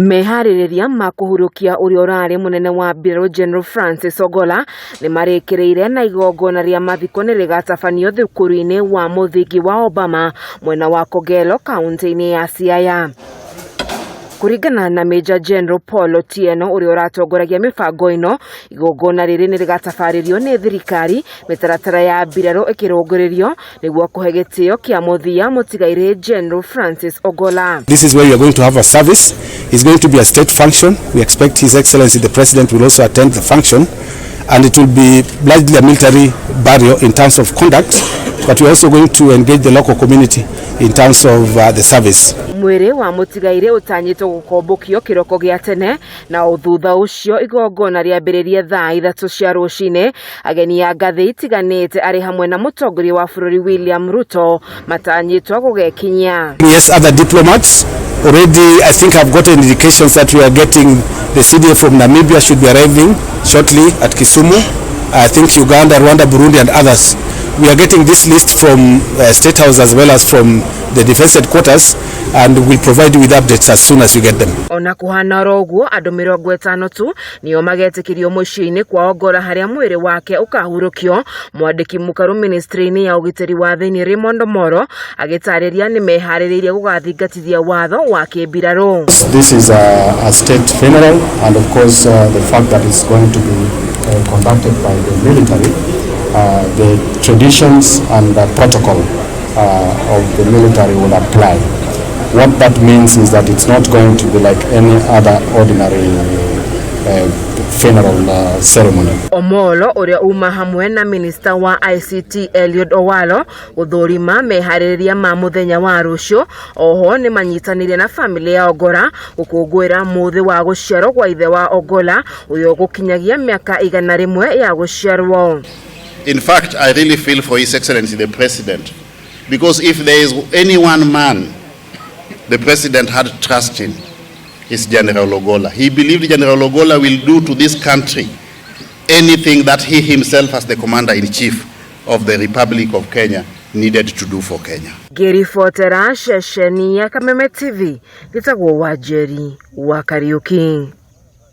Meharĩrĩria ma kũhurũkia ũrĩa ũrarĩ mũnene wa mbirarũ General Francis Ogolla nĩmarĩkĩrĩire na igongona rĩa mathiko nĩrĩgatabanio thukuru-inĩ wa mũthingi wa Obama mwena wa Kogelo kaunti-inĩ ya Siaya. Kũringana na Major General Paul Otieno ũrĩa ũratongoragia mĩbango ĩno, igongona rĩrĩ nĩrĩgatabarĩrio nĩ thirikari, mĩtaratara ya mbirarũ ĩkĩrũngũrĩrio nĩguo kũhe gĩtĩo kĩa mũthia mũtigairĩ General Francis Ogolla. This is where we are going to have a service. It's going to be a state function. We expect His Excellency the President will also attend the function, and it will be largely a military burial in terms of conduct, but we're also going to engage the local community in terms of the service. Mwĩrĩ wa mũtigairĩ ũtanyĩtwo gũkombũkio kĩroko gĩa tene na thutha ũcio igongona rĩambĩrĩrie thaa 3 cia rũcinĩ. Ageni a ngathĩ itiganĩte arĩ hamwe na mũtongoria wa bũrũri William Ruto matanyĩtwo gũgekinyia. Yes, other diplomats already, I think, have gotten indications that we are getting the CDF from Namibia should be arriving shortly at Kisumu. I think Uganda, Rwanda, Burundi and others. We are getting this list from State House as well as from the Defense Headquarters, and we'll provide you with updates as soon as we get them. Ona kuhana oro ũguo, andũ 50 tu nĩo magetĩkĩrio mũciĩ-inĩ kwa Ogolla harĩa mwĩrĩ wake ũkahurũkio. Mwandĩki mũkaru ministry-inĩ ya ũgitĩri wa thĩinĩ Raymond Omolo agĩtarĩria nĩ meharĩrĩirie gũgathingatithia watho wa kĩmbirarũ. This is a state funeral, and of course the fact that it's going to be conducted by the military, the traditions and the protocol of the military will apply. What that means is that it's not going to be like any other ordinary funeral ceremony. Omolo ũrĩa uma hamwe na minista wa ICT Eliud Owalo gũthũrima meharĩrĩria ma mũthenya wa rũciũ. Oho nĩ manyitanĩire na bamĩrĩ ya Ogolla gũkũngũĩra mũthĩ wa gũciarwo gwa ithe wa Ogolla ũrĩa ũgũkinyagia mĩaka 100 ya gũciarwo. In fact, I really feel for His Excellency the President, because if there is any one man the President had trust in, is General Ogolla. He believed General Ogolla will do to this country anything that he himself as the Commander-in-Chief of the Republic of Kenya needed to do for Kenya. Ngĩribotera ceceni ya Kameme TV, gĩtagwo Wanjeri wa Kariuki.